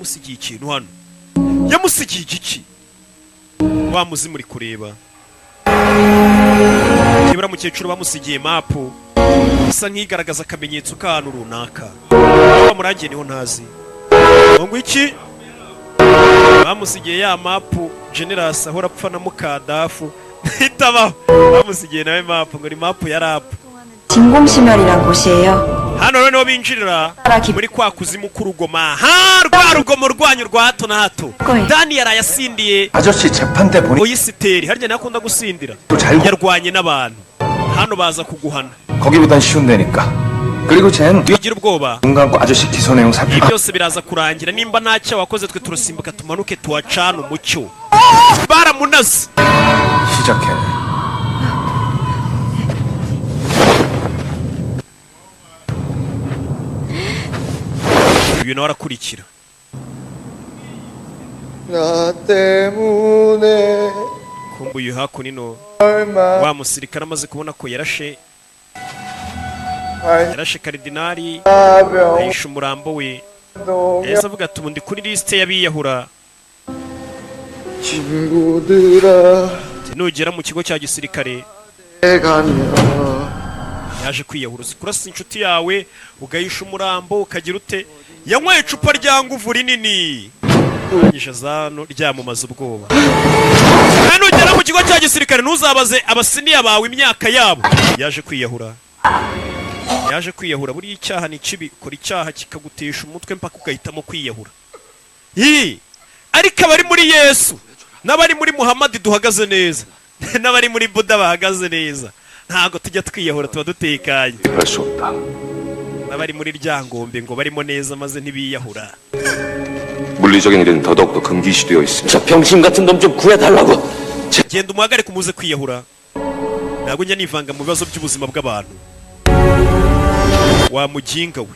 Yamusigiye ikintu hano. Yamusigiye igiki? Wa muzimu uri kureba nibura mukecuru bamusigiye mapu isa nk'igaragaza akamenyetso k'ahantu runaka. Aho bamurangiye niho ntazi ngo iki. Bamusigiye ya mapu Generasi ahora apfa na mukadafu itabaho. Bamusigiye nawe mapu ngo ni mapu ya rapu. 진공심혈이란 곳이에요. Hano rero niho binjirira muri kwa kuzimu k'urugoma, ha rwa rugomo rwanyu rwa hato na hato. Dani yaraye asindiye. 아저씨 재판 때 보니 Oyisiteri harya nawe akunda gusindira. Yarwanye n'abantu hano baza kuguhana. 거기보단 쉬운 데니까. 그리고 쟨 Wigira ubwoba. 눈 감고 아저씨 기소 내용 Ibi 살펴. byose biraza kurangira. Nimba nta cyaha wakoze, twe turasimbuka tumanuke tuhacana umucyo. Baramunaze. 시작해. Uyu nawe arakurikira. 나 때문에 Kumva uyu hakuno 얼마 wa musirikare amaze kubona ko yarashe karidinari, ahisha umurambo we, yahise avuga ati: "Ubu ndi kuri lisite y'abiyahura." 친구들아 Ati, nugera mu kigo cya gisirikare 가면 yaje kwiyahura. Uzi kurasa inshuti yawe ugahisha umurambo ukagira ute? Yanyweye icupa rya nguvu rinini, arangije aza hano ryamamaza ubwoba. Nawe nugera mu kigo cya gisirikare ntuzabaze abasiniya bawe imyaka yabo. Yaje kwiyahura, yaje kwiyahura. Buriya icyaha ni kibi, ukora icyaha kikagutesha umutwe mpaka ugahitamo kwiyahura. Ii! Ariko abari muri Yesu n'abari muri Muhamadi duhagaze neza, n'abari muri Buda bahagaze neza, ntabwo tujya twiyahura, tuba dutekanye. 할 수 없다. N'abari muri Ryangombe ngo barimo neza maze ntibiyahura. 물리적인 일은 더더욱더 금기시되어 있습니다. 저 병신 같은 놈 좀 구해달라고. Genda umuhagarike umuze kwiyahura. Ntabwo njya nivanga mu bibazo by'ubuzima bw'abantu, wa muginga we.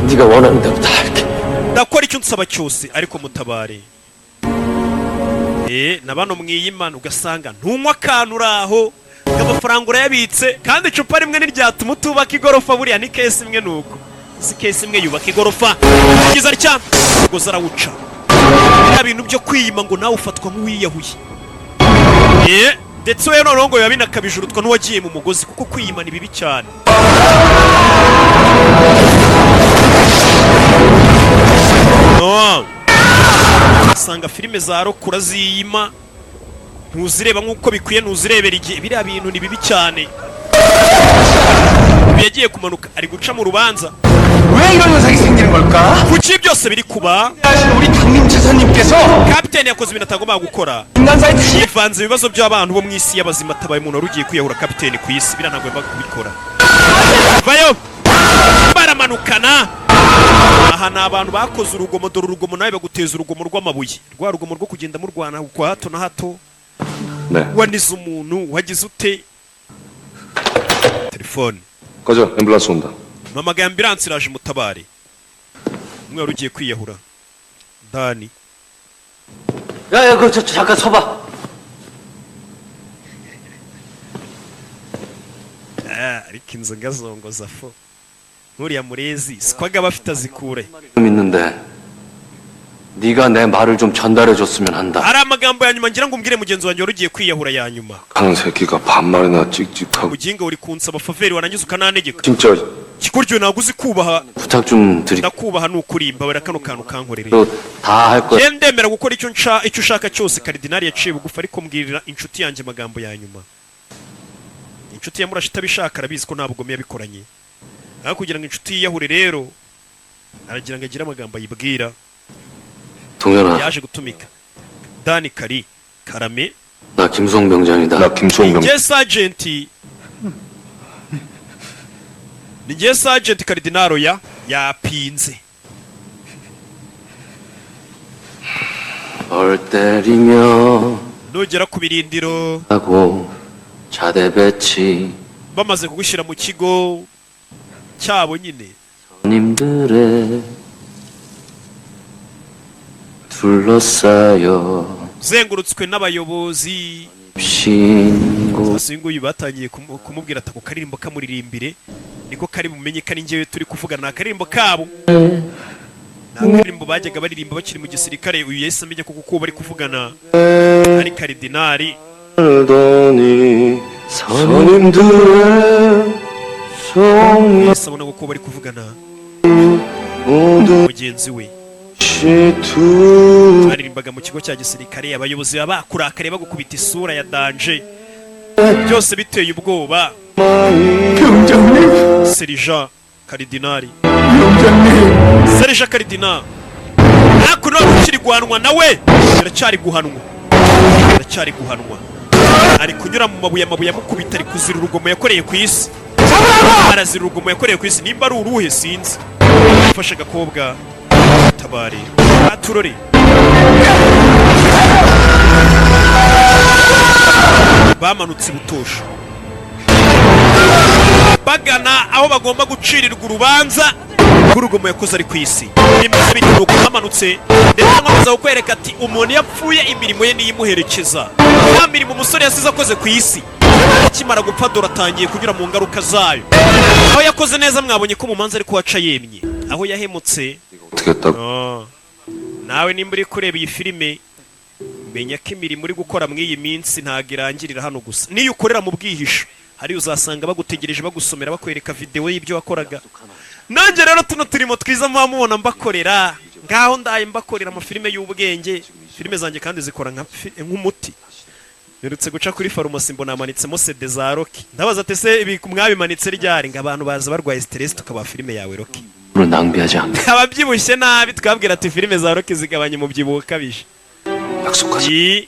네가 원하는 대로 다 할게. Ndakora icyo unsaba cyose, ariko mutabare. Na bano mwiyimana ugasanga ntunywa akantu uraho, amafaranga urayabitse, kandi icupa rimwe ntiryatuma utubaka igorofa. Buriya ni kesi imwe, nuko si kesi imwe yubaka igorofa ryiza rya umugozi arawuca. Biriya bintu byo kwiyima ngo nawe ufatwa nk'uwiyahuye. Ndetse we noneho ngo biba binakabije, urutwa n'uwagiye mu mugozi, kuko kwiyima ni bibi cyane. No. Usanga filime za rokura ziyima ntuzireba nk'uko bikwiye, ntuzirebera igihe. Biriya bintu ni bibi cyane. Uyu yagiye kumanuka, ari guca mu rubanza. 왜 이런 현상이 생기는 걸까? Kuki byose biri kuba? 하신 우리 강림 재사님께서 Kapiteni yakoze ibintu atagomba gukora. 인간사의 지 Yivanze ibibazo by'abantu bo mu isi y'abazima, atabaye umuntu wari ugiye kwiyahura. Kapiteni ku isi biriya ntabwo yagombaga kubikora. Vayo baramanukana. Aha ni abantu bakoze urugomo. Dore urugomo, nawe baguteza urugomo rw'amabuye, rwa rugomo rwo kugenda murwana kwa hato na hato. 네. Wanize umuntu wagize ute? Telefone. 꺼져. 앰뷸런스 온다. Mpamagaye ambulance iraje, mutabare. Umwe wari ugiye kwiyahura, Dani. 야야, 그 저 잠깐 서봐. Ah, ariko inzoga zongoza fo nk'uriya murezi sikwaga aba afite azikure. 좀 있는데 네가 내 말을 좀 전달해 줬으면 한다. Hari amagambo ya nyuma ngira ngo umbwire mugenzi wanjye wari ugiye kwiyahura ya nyuma. 하는 새끼가 반말이나 찍찍하고 Muginga, uri kunsaba faveur warangiza ukananegeka. 진짜 Kikuryo, ntabwo uzi kubaha. 부탁 좀 드리. Ndakubaha ni ukuri, mbabara kano kantu kankorere. 다 할 거야. Njye ndemera gukora icyo nca icyo ushaka cyose. Karidinali yaciye bugufi, ariko mbwirira inshuti yanjye amagambo ya nyuma. Inshuti ya murashe itabishaka, arabizi ko nta bugome yabikoranye, aho kugira ngo inshuti yiyahure rero aragira ngo agire amagambo ayibwira. 동현아, Yaje gutumika Dani kari karame. 나 김수홍 병장이다. 나 김수홍 Njye sajenti, ni njye sajenti karidinalo ya yapinze. 벌 때리며 Nugera ku birindiro 하고 자대 배치 bamaze kugushyira mu kigo cyabo nyine 님들의 둘러싸여 uzengurutswe n'abayobozi 신고 sasa uyu nguyu batangiye kumubwira ati ako karirimbo kamuririmbire, niko kari bumenye ko ari njyewe turi kuvugana, ni akaririmbo kabo. Nta ndirimbo bajyaga baririmba bakiri mu gisirikare. Uyu yahise amenya ko kuko bari kuvugana ari karidinari. 알더니 선임들의 속 Yahise abona ko bari kuvugana 모두 mugenzi we 시투 baririmbaga mu kigo cya gisirikare. Abayobozi baba bakurakariye, bagukubita isura ya danger, byose biteye ubwoba. 병장님, Serija karidinari, 병장님. Serija karidinari hakuno ukiri guhanwa, nawe biracyari guhanwa, biracyari guhanwa. Ari kunyura mu mabuye, amabuye amukubita. Ari kuzira urugomo yakoreye ku isi, arazira urugomo yakoreye ku isi, nimba ari uruhe sinzi. Ufashe agakobwa tabare aturore. Bamanutse butosha bagana aho bagomba gucirirwa urubanza rw'urugomo yakoze ari ku isi. Bimeze bityo nuko bamanutse, ndetse nkomeza kukwereka ati umuntu iyo apfuye imirimo ye niyo imuherekeza. Ya mirimo umusore yasize akoze ku isi akimara gupfa, dore atangiye kunyura mu ngaruka zayo. Aho yakoze neza mwabonye ko mu manza ari kuhaca yemye, aho yahemutse. 어떻게 했다고? Oh. Nawe nimba uri kureba iyi filime, menya ko imirimo uri gukora muri iyi minsi ntabwo irangirira hano gusa. Niyo ukorera mu bwihisho hari uzasanga bagutegereje, bagusomera, bakwereka videwo y'ibyo wakoraga. Nanjye rero tuno turimo twiza muba mubona mbakorera ngaho, ndaye mbakorera amafilime y'ubwenge. Filime zanjye kandi zikora nk'umuti. Mperutse guca kuri farumasi mbona hamanitsemo CD za Rocky. Ndabaza ati: "Se ibi mwabimanitse ryari?" Ngo abantu baza barwaye stress, tukabaha filime yawe Rocky. 을 낭비하지 않게 Ababyibushye nabi twabwira ati filime za Rocky zigabanya umubyibuho ukabije. 약속하자.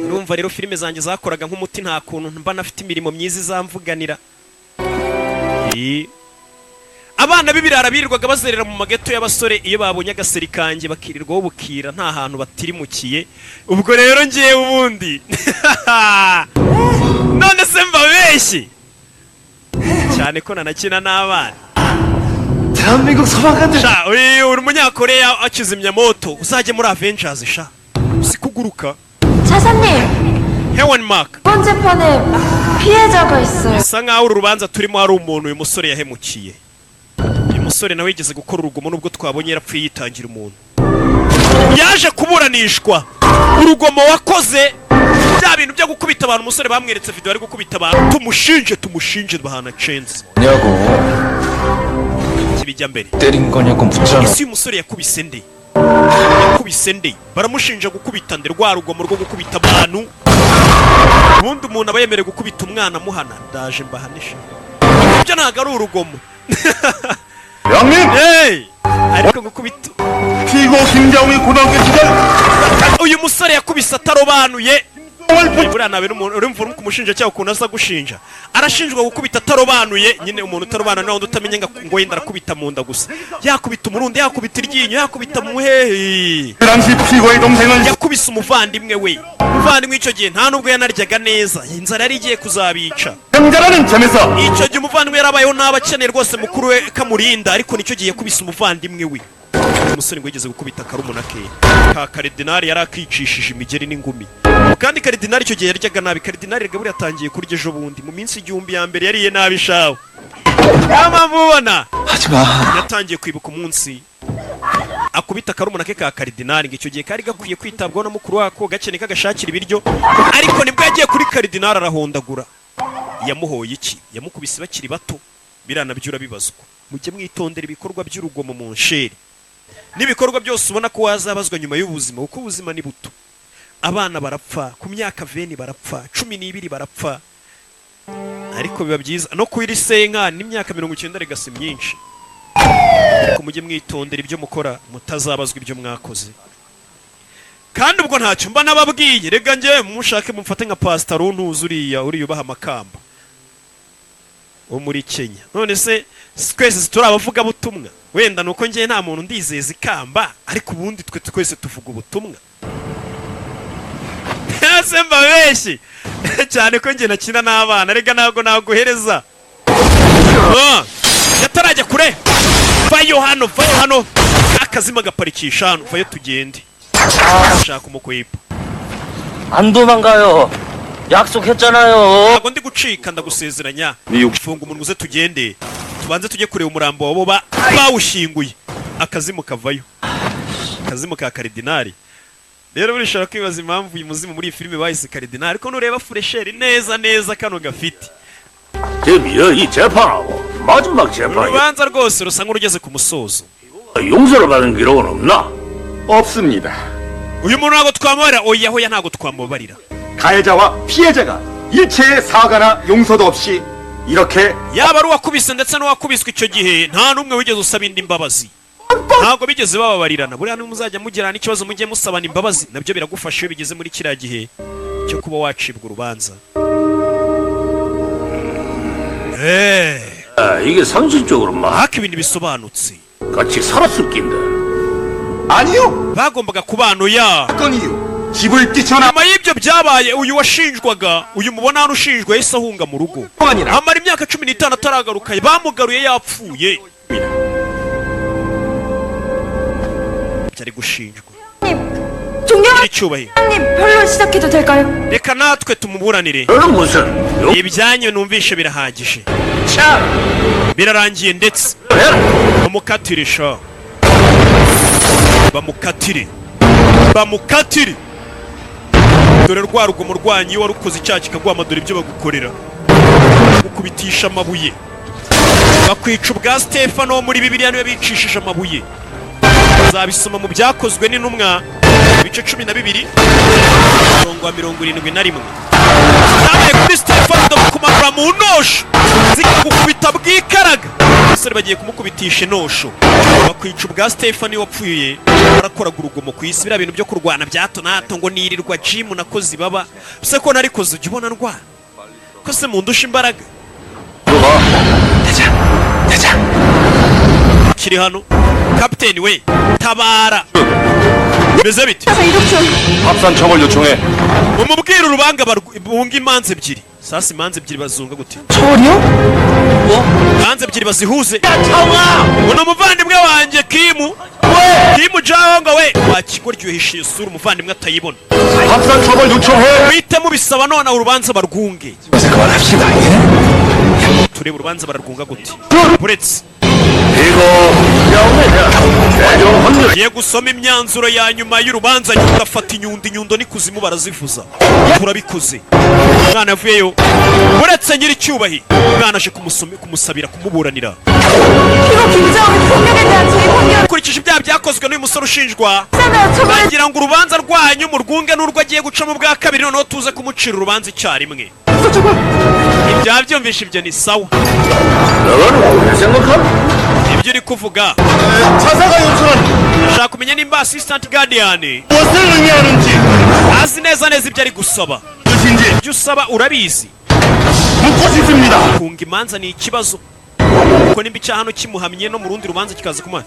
Urumva rero filime zanjye zakoraga nk'umuti, nta kuntu mba nafite imirimo myiza izamvuganira. Abana b'ibirara birirwaga bazerera mu mageto y'abasore, iyo babonye agaseri kanjye bakirirwaho bukira, nta hantu batirimukiye. Ubwo rero ngewe ubundi none se mbabeshye cyane ko nanakina n'abana? 대한민국 소방관들 Sha, uri umunyakoreya akizimyamoto, uzajye muri Avengers sha, uzi kuguruka. 차사님, Hewan Mark. 이번 재판에 피해자가 있어요. Bisa nkaho uru rubanza turimo hari umuntu uyu musore yahemukiye. Uyu musore nawe yigeze gukora urugomo, nubwo twabonye yarapfuye yitangira umuntu. Yaje kuburanishwa urugomo wakoze, bya bintu byo gukubita abantu. Umusore bamweretse video ari gukubita abantu. Tumushinje, tumushinje, bahana cenze. 냐고 Kibijya mbere. 때린 거냐고 묻잖아. Ese uyu musore yakubise nde? Yakubise nde? Baramushinja gukubita nde? Rwa rugomo rwo gukubita abantu. Ubundi umuntu aba yemerewe gukubita umwana amuhana? Ndaje mbahanisha, ibyo ntabwo ari urugomo. 영민! Hey! Ariko gukubita 피고 김장훈이 고등학교 시절 uyu musore yakubise atarobanuye. 을 Buriya nawe n'umuntu urumva uri kumushinja ukuntu aza gushinja, arashinjwa gukubita atarobanuye. Nyine umuntu utarobanura ni wundi utamenya ngo wenda arakubita mu nda gusa, yakubita umurundi, yakubita iryinyo, yakubita mu hehe. 그 당시 피고의 동생은 Yakubise umuvandimwe we. Umuvandimwe icyo gihe nta nubwo yanaryaga neza, inzara yari igiye kuzabica. 형제라는 점에서 Icyo gihe umuvandimwe yarabayeho nabi, akeneye rwose mukuru we kamurinda, ariko nicyo gihe yakubise umuvandimwe we. Umusore ngo yigeze gukubita karumuna ke ka karidinari, yari akicishije imigeri n'ingumi. Kandi karidinari icyo gihe yaryaga nabi. Karidinari rega buriya atangiye kurya ejo bundi, mu minsi 1000 ya mbere yariye nabi shawe. Niyo mpamvu ubona 하지마. yatangiye kwibuka umunsi akubita karumuna ke ka karidinari, ngo icyo gihe kari gakwiye kwitabwaho na mukuru wako, gakeneye kagashakira ibiryo, ariko nibwo yagiye kuri karidinari arahondagura. Yamuhoye iki? Yamukubise bakiri bato. Biriya nabyo urabibazwa. Mujye mwitondera ibikorwa by'urugomo mu nsheri n'ibikorwa byose ubona ko wazabazwa nyuma y'ubuzima, kuko ubuzima ni buto. Abana barapfa ku myaka 20, barapfa 12, barapfa. Ariko biba byiza no kuri senka n'imyaka 90 rega si myinshi. Ariko mujye mwitondera ibyo mukora, mutazabazwa ibyo mwakoze. Kandi ubwo ntacyo mba nababwiye. Rega njye mushake mumfate nka pasita runtuzi uriya uriya ubaha amakamba wo muri Kenya. None se twese turi abavugabutumwa? Wenda nuko njye nta muntu ndizeza ikamba, ariko ubundi twe twese tuvuga ubutumwa. Ese mbabeshyi cyane ko njye nakina n'abana? Rega ntabwo naguhereza. Ah, yatarajya kure. Vayo hano, vayo hano. Akazima gaparikisha hano. Vayo tugende, shaka umukwepa. 안 도망가요. 약속했잖아요. Ntabwo ndi gucika, ndagusezeranya. 미국 Funga umunwa uze tugende, tubanze tujye kureba umurambo wabo bawushyinguye. Akazimu kavayo, akazimu ka karidinari. Rero burishobora kwibaza impamvu uyu muzimu muri iyi filime bahise karidinari, ariko nureba furesheri neza neza kano gafite. 드디어 이 재판하고 마지막 재판이 Urubanza rwose rusa nk'urugeze ku musozo. 용서를 받은 기록은 없나? 없습니다. Uyu muntu ntabwo twamubarira, oya hoya, ntabwo twamubarira. 가해자와 피해자가 일체의 사과나 용서도 없이 이렇게 Yaba ari uwakubise ndetse n'uwakubiswe icyo gihe, nta n'umwe wigeze usaba indi mbabazi, ntabwo bigeze bababarirana. Buriya nimuzajya mugirana n'ikibazo, mujye musabana imbabazi, nabyo biragufasha iyo bigeze muri kiriya gihe cyo kuba wacibwa urubanza. 아, 이게 상식적으로 막 Ariko ibintu bisobanutse. 같이 살았을 낀데. 아니요. Bagombaga kubana, oya. 사건 이후 집을 뛰쳐나 Nyuma y'ibyo byabaye, uyu washinjwaga, uyu mubona hano ushinjwa, yahise ahunga mu rugo. 동안이나 Amara imyaka 15 ataragaruka, bamugaruye yapfuye. Byari gushinjwa. 님, 존경하는 Icyubahiro. 님, 별로 시작해도 될까요? Reka natwe tumuburanire. 너는 무슨 Ibyanyu numvishe birahagije. 차 Birarangiye ndetse. 해라. Bamukatire sha, bamukatire, bamukatire. Dore rwa rugomo rwanyu, iyo warukoze icyaha kikaguhama, dore ibyo bagukorera: gukubitisha amabuye, bakwica ubwa Stefano wo muri Bibiliya, niwe bicishije amabuye. Uzabisoma mu Byakozwe n'Intumwa, ibice 12, umurongo wa 71. Byabaye kuri Stefano, ndakumanura mu nosho zikagukubita bwikaraga. Umusore bagiye kumukubitisha inosho, bakwica ubwa Stefano wapfuye. Barakoraga urugomo ku isi, biriya bintu byo kurwana bya hato na hato, ngo nirirwa jimu nakoze ibaba se ko narikoze, ujya ubona ndwara ko se mundusha imbaraga kiri hano. Kapiteni we, tabara, bimeze bite? 차사 이독준, 합산 처벌 요청해. Umubwire urubanga bunga imanza ebyiri. Sasa imanza ebyiri bazunga gute? 처벌이요? Imanza ebyiri bazihuze. Uno muvandimwe wanjye Kimu, Kimu Jahonga we, wakigoryohesha isura umuvandimwe atayibona. 합산 처벌 요청해. Muhite mubisaba none urubanza barwunge. 그래서 그만합시다. 예? Turebe urubanza bararwunga gute, buretse. 이거 야옹에 대한 최종 판결. Ngiye gusoma imyanzuro ya nyuma y'urubanza. Nyundo afata inyundo, inyundo n'ikuzimu barazivuza. Turabikoze. Umwana avuyeyo, uretse nyiricyubahiro, umwana aje kumusabira kumuburanira. 피고 김정은 폭력에 대한 제2판결 Ukurikije ibyaha byakozwe n'uyu musore ushinjwa, 을 처벌 bagira ngo urubanza rwanyu murwunge n'urwo agiye gucamo bwa kabiri, noneho tuze kumucira urubanza icyarimwe. Ibyaha byumvishe, ibyo ni sawa. 너는 왜 생각함? Ibyo uri kuvuga, 차사가 요청한 ushaka kumenya nimba assistant guardian 무엇을 의미하는지 azi neza neza ibyo ari gusaba. 뜻인지 Ibyo usaba urabizi? 묻고 싶습니다. Kunga imanza ni ikibazo, kuko nimba icyaha hano kimuhamye, no mu rundi rubanza kikaza kumuhamya,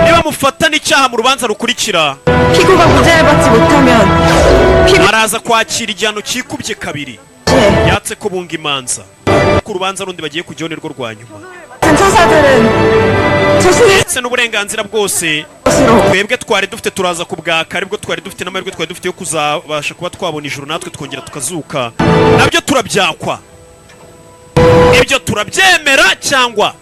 niba mufata n'icyaha mu rubanza rukurikira, 피고가 무죄를 받지 못하면 피고 araza kwakira igihano cyikubye kabiri. 의 Yatse ko bunga imanza kuko urubanza rundi bagiye kujyaho nirwo rwa nyuma. 같은 처사들은 자신의 Ndetse n'uburenganzira bwose 것으로 twebwe twari dufite turaza kubwaka, aribwo twari dufite n'amahirwe twari dufite yo kuzabasha kuba twabona ijuru, natwe twongera tukazuka, nabyo turabyakwa. Ibyo turabyemera cyangwa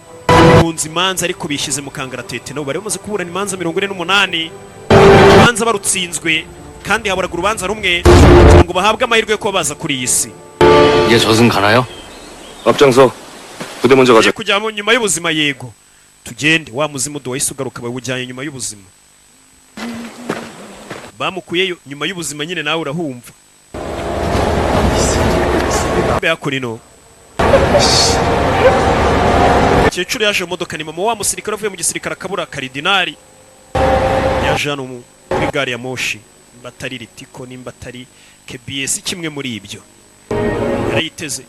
bunze imanza? Ariko bishyize mu kangaratete. Nabo bari bamaze kuburana imanza 48, urubanza barutsinzwe, kandi haburaga urubanza rumwe ngo bahabwe amahirwe yo kuba baza kuri iyi si. 이제 저승 가나요? 앞장서 부대 먼저 가자. Tugiye kujya nyuma y'ubuzima, yego tugende. Wa muzimu wahise ugaruka, bawujyanye nyuma y'ubuzima, bamukuyeyo nyuma y'ubuzima nyine, nawe urahumva. Hakurino umukecuru yaje mu modoka, ni mama wa musirikare avuye mu gisirikare akabura karidinari. Yaje hano muri gari ya moshi, nimba atari Ritco, nimba atari KBS, kimwe muri ibyo yarayiteze.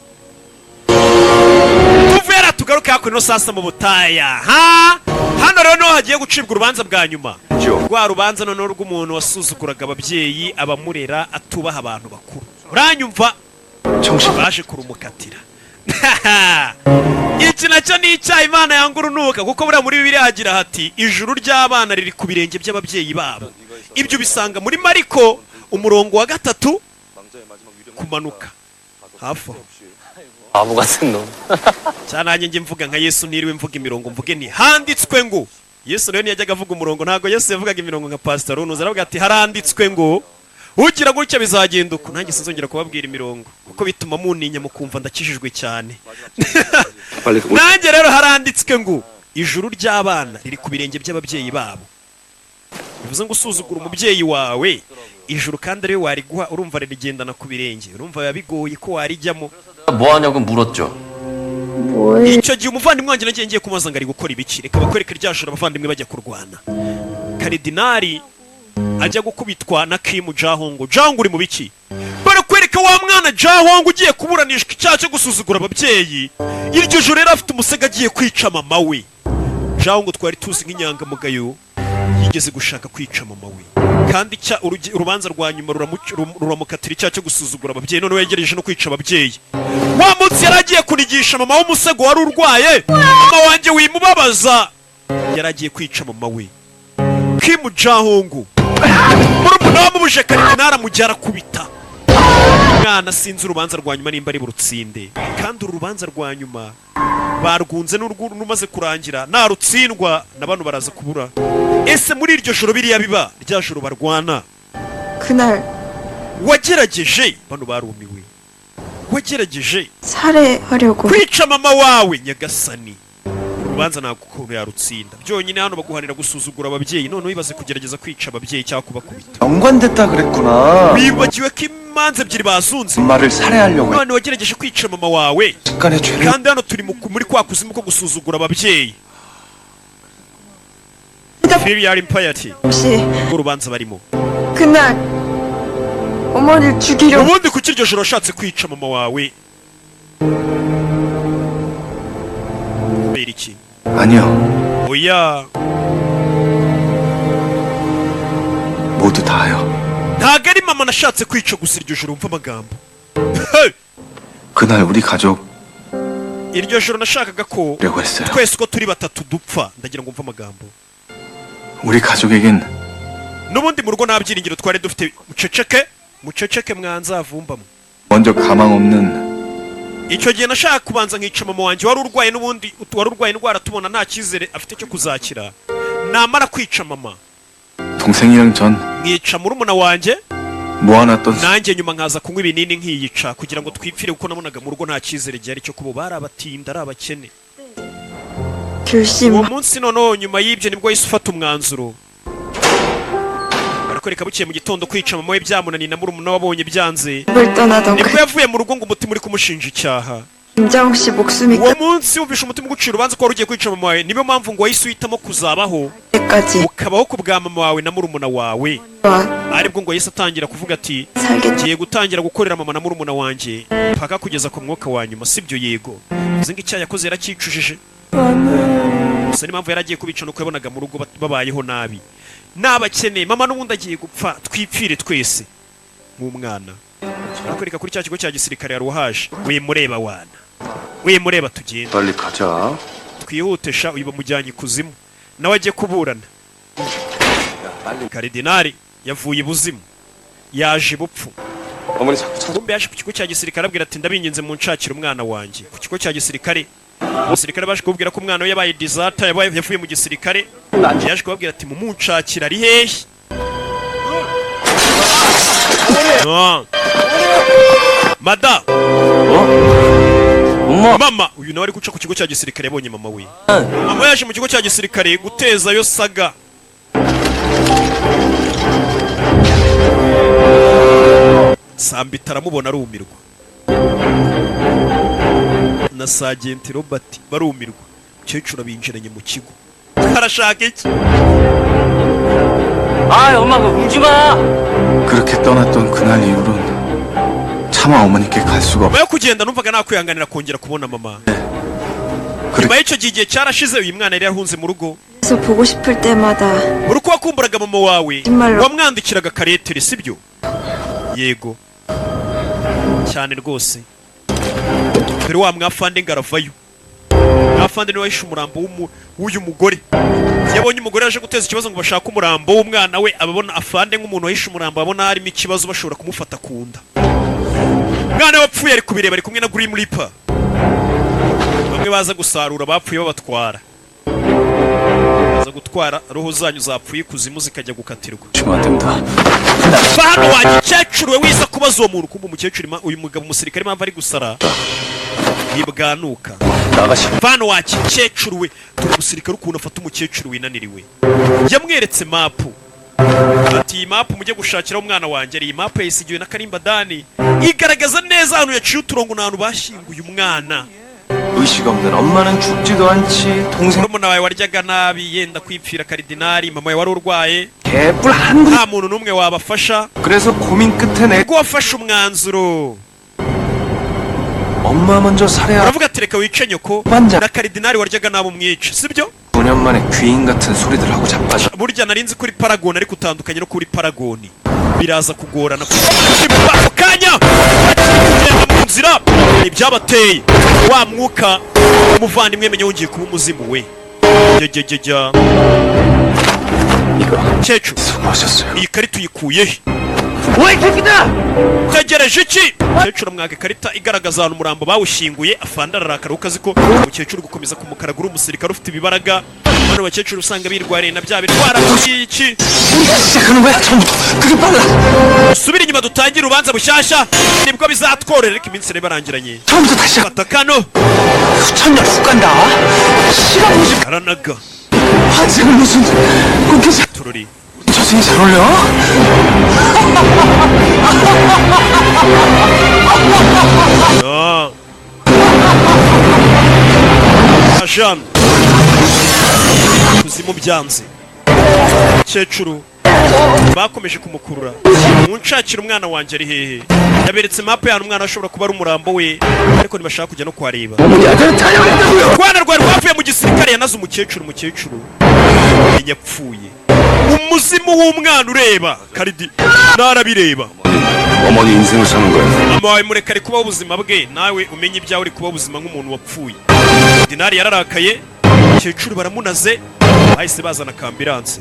Tuvera tugaruke hakuno sasa mu butaya ha. Hano rero niho hagiye gucibwa urubanza bwa nyuma, rwa rubanza noneho rw'umuntu wasuzuguraga ababyeyi, abamurera, atubaha abantu bakuru, uranyumva? Baje kurumukatira. Iki nacyo ni icyaha Imana yanga urunuka, kuko buriya muri Bibiliya hagira hati: "Ijuru ry'abana riri ku birenge by'ababyeyi babo." Ibyo ubisanga muri Mariko, umurongo wa 3 kumanuka hafi aho. 바보 같은 놈. Cyane nanjye njye mvuga nka Yesu, ntiriwe mvuga imirongo, mvuge nti handitswe ngo. Yesu rero ntiyajyaga avuga umurongo, ntabwo Yesu yavugaga imirongo nka Pastor Runuza. Aravuga ati: "Haranditswe ngo ugira gutya bizagenda uku." Nanjye sinzongera kubabwira imirongo kuko bituma muninya, mukumva ndakijijwe cyane. 빨리 올 Nanjye rero haranditswe ngo ijuru ry'abana riri ku birenge by'ababyeyi babo. Bivuze ngo usuzugura umubyeyi wawe, ijuru kandi ariwe wariguha, urumva ririgendana ku birenge, urumva biba bigoye ko warijyamo. 뭐 하냐고 물었죠. 뭐해? Icyo gihe umuvandimwe wanjye nagiye ngiye kumubaza ngo ari gukora ibiki. Reka bakwereke rya joro abavandimwe bajya kurwana, Karidinari ajya gukubitwa na Kimu Jahongo. Jahongo, uri mu biki? Barakwereka wa mwana Jahongo ugiye kuburanishwa icyaha cyo gusuzugura ababyeyi. Iryo joro yari afite umusego, agiye kwica mama we. Jahongo twari tuzi nk'inyangamugayo, yigeze gushaka kwica mama we, kandi urubanza rwa nyuma ruramukatira icyaha cyo gusuzugura ababyeyi. Noneho yegereje no kwica ababyeyi. Wa munsi yari agiye kunigisha mama w'umusego wari urwaye: "Mama wanjye, wimubabaza." Yari agiye kwica mama we. Kimu Jahungu, murumuna wamubuje Karidinari, amujya arakubita umwana. Sinzi urubanza rwa nyuma nimba ari burutsinde, kandi uru rubanza rwa nyuma barwunze n'urumaze kurangira, narutsindwa na bano baraza kubura. Ese muri iryo joro biriya biba, rya joro barwana, 그날 wagerageje, bano barumiwe, wagerageje 살해하려고 kwica mama wawe? Nyagasani, urubanza ntabwo ukuntu yarutsinda. Byonyine hano baguhanira gusuzugura ababyeyi, none wibaze kugerageza kwica ababyeyi cyangwa kubakubita. 연관됐다 그랬구나. Wibagiwe ko imanza ebyiri bazunze. 엄마를 살해하려고 None wagerageje kwica mama wawe, 약간의 죄를 kandi hano turi muri kwa kuzimu ko gusuzugura ababyeyi, filial impiety. 혹시 Urwo rubanza barimo. 그날 어머니를 죽이려고 Ubundi kuki iryo joro washatse kwica mama wawe? Kubera iki? 아니요. Oya. 모두 다요. Ntabwo ari mama nashatse kwica gusa iryo joro. Wumva amagambo. Hey! 그날 우리 가족 Iryo joro nashakaga ko 려고 했어요. twese uko turi batatu dupfa. Ndagira ngo mve amagambo. 우리 가족에겐 N'ubundi mu rugo nta byiringiro twari dufite. Muceceke, muceceke, mwanzavumbamo. 먼저 가망 없는 Icyo gihe nashaka kubanza nkica mama wanjye wari urwaye, n'ubundi wari urwaye indwara tubona nta cyizere afite cyo kuzakira. Namara kwica mama, 동생이랑 전 nkica murumuna wanjye, 모아놨던 nanjye nyuma nkaza kunywa ibinini nkiyica kugira ngo twipfire, kuko nabonaga mu rugo nta cyizere gihari cyo kuba bari abatinda, ari abakene. 결심 Uwo munsi noneho nyuma y'ibyo nibwo yahise ufata umwanzuro. Barakwereka bukeye mu gitondo, kwica mama we byamunaniye na murumuna we abonye byanze, 을 떠나던 nibwo 그 yavuye mu rugo ngo umutima uri kumushinja icyaha. 김자홍 씨 목숨이 Uwo munsi wumvishe umutima ugucira urubanza ko wari ugiye kwica mama wawe, niyo mpamvu ngo wahise uhitamo kuzabaho, 끝까지 ukabaho ku bwa mama wawe na murumuna wawe. 와 Aribwo ngo yahise atangira kuvuga ati: 살겠다. "Ngiye gutangira gukorera mama na murumuna wanjye paka kugeza ku mwuka wa nyuma." Sibyo? Yego. Bivuze ngo icyaha yakoze yaracyicujije gusa. N'impamvu yari agiye kubica nuko yabonaga mu rugo babayeho nabi n'abakene, mama n'ubundi agiye gupfa, twipfire twese nk'umwana. Barakwereka kuri cya kigo cya gisirikare yari uhaje. Wimureba wana, wimureba, tugende. 빨리 가자. Twihute sha. Uyu bamujyanye ikuzimu nawe ajye kuburana. Karidinari yavuye ibuzimu yaje ibupfu. 어머니 자꾸 찾아. Kumbe yaje ku kigo cya gisirikare, abwira ati: "Ndabinginze munshakire umwana wanjye." Ku kigo cya gisirikare abasirikare baje kubabwira ko umwana we yabaye deserter, yabaye yavuye mu gisirikare. Yaje kubabwira ati: "Mumunshakire, ari hehe?" Ah. Mada. 엄마. Mama uyu nawe ari guca ku kigo cya gisirikare, yabonye mama we. Mama yaje mu kigo cya gisirikare gutezayo saga. Sambita aramubona arumirwa, na Sajenti Robert barumirwa. Umukecuru abinjiranye mu kigo, arashaka iki? 아, 엄마, 그 울지 마. 그렇게 떠났던 그날 이후론 차마 어머니께 갈 수가 없. Nyuma yo kugenda numvaga nakwihanganira kongera kubona mama. Nyuma y'icyo gihe, igihe cyarashize, uyu mwana yari yarahunze mu rugo. 그래서 보고 싶을 때마다 Buri uko wakumburaga mama wawe, 정말로. wamwandikiraga karetire, sibyo? Yego, cyane rwose. Dore wa mwafande ngo aravayo. Mwafande niwe wahishe umurambo w'uyu mugore. Yabonye umugore yaje guteza ikibazo ngo bashake umurambo w'umwana we, ababona afande nk'umuntu wahishe umurambo, ababona harimo ikibazo, bashobora kumufata ku nda. Umwana we wapfuye ari kubireba, ari kumwe na Grim Reaper, bamwe baza gusarura abapfuye babatwara. Aza gutwara roho zanyu zapfuye ikuzimu zikajya gukatirwa. 주면 안 됩니다. Va hano wa gikecuru we, wiza kubaza uwo muntu. Kumva umukecuru uyu mugabo umusirikare impamvu ari gusara ntibwanuka. 나가시. Va hano wa gikecuru we. Dore umusirikare ukuntu afata umukecuru winaniriwe. Yamweretse mapu, ati: "Iyi mapu mujye gushakiraho umwana wanjye." Iyi mapu yayisigiwe na Karimba Dani, igaragaza neza ahantu yaciye uturongo n'ahantu bashyinguye umwana. 의식 없는 엄마는 죽지도 않지. 동생 Murumuna wawe waryaga nabi yenda kwipfira, karidinari, mama wawe wari urwaye, 개뿔 한 nta muntu n'umwe wabafasha. 그래서 고민 끝에 내 Ubwo wafashe umwanzuro, 엄마 먼저 살해야 uravuga ati: "Reka wice nyoko Banja. na karidinari waryaga nabi umwice," sibyo? 5년 만에 귀인 같은 소리들 하고 자빠져. Burya nari nzi kuri paragoni, ariko utandukanye no kuri paragoni biraza kugorana. Ako kanya bakiri kugenda mu nzira, ibyabateye wa mwuka umuvandimwe menya wongeye kuba umuzimu we. Jya mukecuru. 수고하셨어요. Iyi karita uyikuye he? Tegereje iki? Umukecuru amwaka ikarita igaragaza ahantu umurambo bawushyinguye. Afande ararakara kuko azi ko umukecuru gukomeza kumukaragura umusirikare ufite ibibaraga. Bano bakecuru usanga birwariye na bya birwara by'iki. 시작하는 거야? 처음부터. 그게 빨라. Subira inyuma dutangire urubanza bushyashya, nibwo bizatworera. Ariko iminsi rero barangiranye. 처음부터 다시. Fata kano. 수천 년 훅 간다. 시간 무슨 Aranaga. 아 지금 무슨 웃겨서 Tururi. 저승이 잘 어울려? Ah. Asham. Kuzimu byanze. Mukecuru bakomeje kumukurura. Munshakira umwana wanjye, ari hehe? Yaberetse map y'ahantu umwana ashobora kuba ari umurambo we, ariko ntibashaka kujya no kuhareba. Rwana rwari rwavuye mu gisirikare yanaze umukecuru. Umukecuru yapfuye, umuzimu w'umwana ureba karidi narabireba. 어머니 인생을 사는 거야. Mama wawe mureka, ari kubaho ubuzima bwe, nawe umenye ibyawe, uri kubaho ubuzima nk'umuntu wapfuye. Dinari yararakaye, umukecuru baramunaze, bahise bazana ka ambulance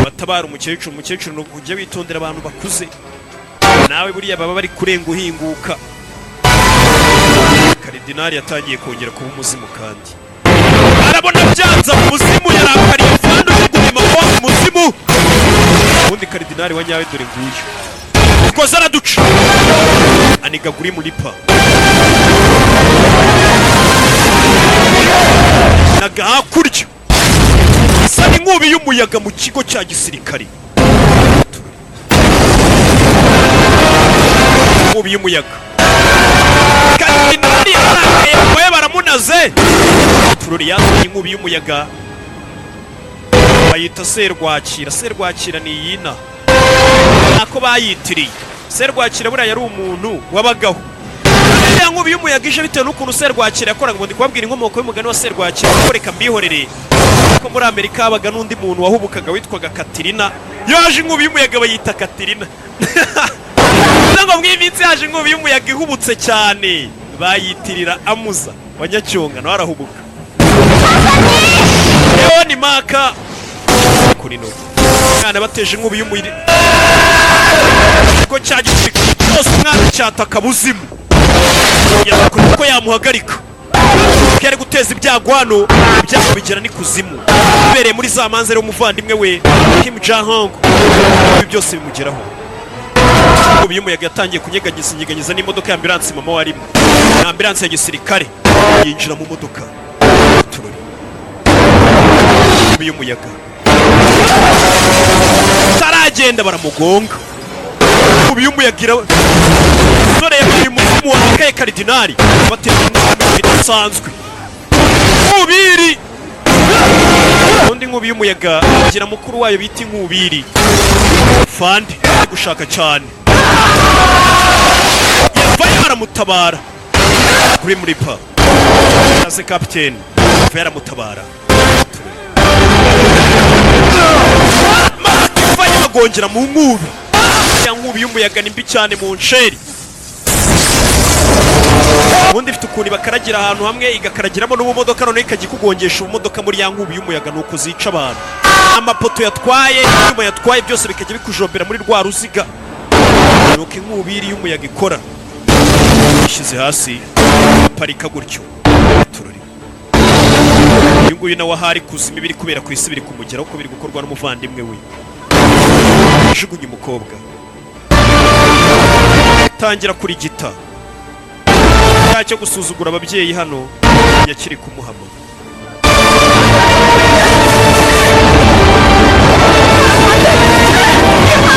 batabara umukecuru. Umukecuru ni ujye witondera abantu bakuze, nawe buriya baba bari kurenga uhinguka. Karidinari yatangiye kongera kuba umuzimu kandi arabona byanze umuzimu yarakariye kandi ujugunya amafaranga umuzimu. Ubundi karidinari wa nyawe dore nguyu koza araduca aniga Grim Reaper naga hakurya isa n'inkubi y'umuyaga mu kigo cya gisirikare. Inkubi y'umuyaga, karidinari yararakaye, we baramunaze. Tururi yazanye inkubi y'umuyaga bayita Serwakira. Serwakira ni iyina nako bayitiriye. Serwakira buriya yari umuntu wabagaho. Iriya nkubi y'umuyaga ije bitewe n'ukuntu Serwakira yakoraga. Ngo ndi kubabwira inkomoko y'umugani wa Serwakira, kuko reka mbihorere, kuko muri Amerika habaga n'undi muntu wahubukaga witwaga Katirina. Yaje inkubi y'umuyaga bayita Katirina. Bivuze ngo mw'iyi minsi yaje inkubi y'umuyaga ihubutse cyane, bayitirira Amuza wa Nyacyonga, nawe arahubuka. Leoni Maka kuri no mwana bateje inkubi y'umuriro ikigo cya gisirikare cyose, umwana cyataka buzimu ko yamuhagarika ko yari guteza ibyago hano. Ibyago bigera n'ikuzimu bibereye muri za manza rero umuvandimwe we Kim Jong Hong, ibi byose bimugeraho. Inkubi y'umuyaga yatangiye kunyeganyiza inyeganyiza n'imodoka ya ambulance mama warimo, ni ambulance ya gisirikare, yinjira mu modoka. Turori inkubi y'umuyaga taragenda baramugonga. Inkubi y'umuyaga ira dore uyu muzimu wakaye karidinari batera umwami bidasanzwe nkubiri. Undi nkubi y'umuyaga igira mukuru wayo bita inkubiri. Fandi ari gushaka cyane, yavayo aramutabara. Grim Reaper aze kapiteni yavayo aramutabara, vayo bagongera mu nkubi. Ya nkubi y'umuyaga ni mbi cyane mu nsheri. Ubundi ifite ukuntu ibakaragira ahantu hamwe, igakaragiramo n'ubumodoka, noneho ikajya ikugongesha ubumodoka muri ya nkubi y'umuyaga, nuko zica abantu. Amapoto yatwaye, ibyuma yatwaye, byose bikajya bikujombera muri rwa ruziga, nuko inkubiri y'umuyaga ikora. Ishyize hasi parika gutyo tururi. Uyu nguyu nawe ahari kuzima, ibiri kubera ku isi biri kumugeraho, ko biri gukorwa n'umuvandimwe we. Jugunya umukobwa, tangira kurigita cya cyo gusuzugura ababyeyi. Hano yakiri kumuhama.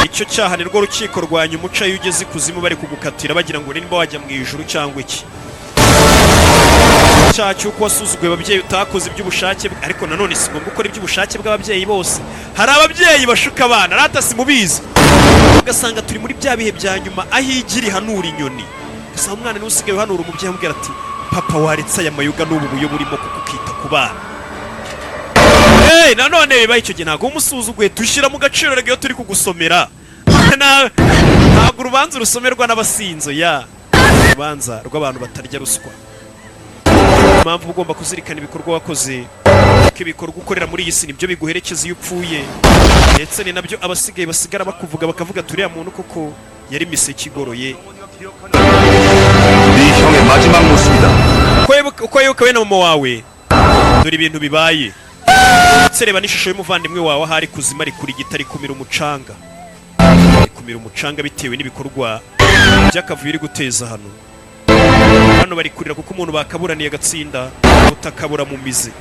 Icyo cyaha ni rwo rukiko rwa nyuma uca iyo ugeze ikuzimu, bari kugukatira bagira ngo nimba wajya mu ijuru cyangwa iki. Icyaha cy'uko wasuzuguye ababyeyi, utakoze iby'ubushake ariko nanone si ngombwa gukora iby'ubushake bw'ababyeyi bose. Hari ababyeyi bashuka abana, rata simubizi, ugasanga turi muri bya bihe bya nyuma aho igi rihanura inyoni. Ugasanga umwana niwe usigaye uhanura umubyeyi, amubwira ati: "Papa, waretse aya mayoga n'ubu buyo burimo, kuko ukita ku bana." Hey, nanone bibaye icyo gihe ntabwo umusuzuguye, dushyira mu gaciro. Rega iyo turi kugusomera, ntabwo urubanza rusomerwa n'abasinzo ya urubanza rw'abantu batarya ruswa. Impamvu uba ugomba kuzirikana ibikorwa wakoze, kuko ibikorwa ukorera muri iyi si nibyo biguherekeza iyo upfuye, ndetse ni nabyo abasigaye basigara bakuvuga, bakavuga turiya muntu koko yari miseke igoroye. 네 형의 마지막 모습이다. Uko wibuka we na mama wawe, dore ibintu bibaye. Ndetse reba n'ishusho y'umuvandimwe wawe ahari kuzima, ari kurigita, ari kumira umucanga, ari kumira umucanga bitewe n'ibikorwa by'akavuyo uri guteza hano. Hano bari kurira kuko umuntu bakaburaniye agatsinda utakabura mu mizi.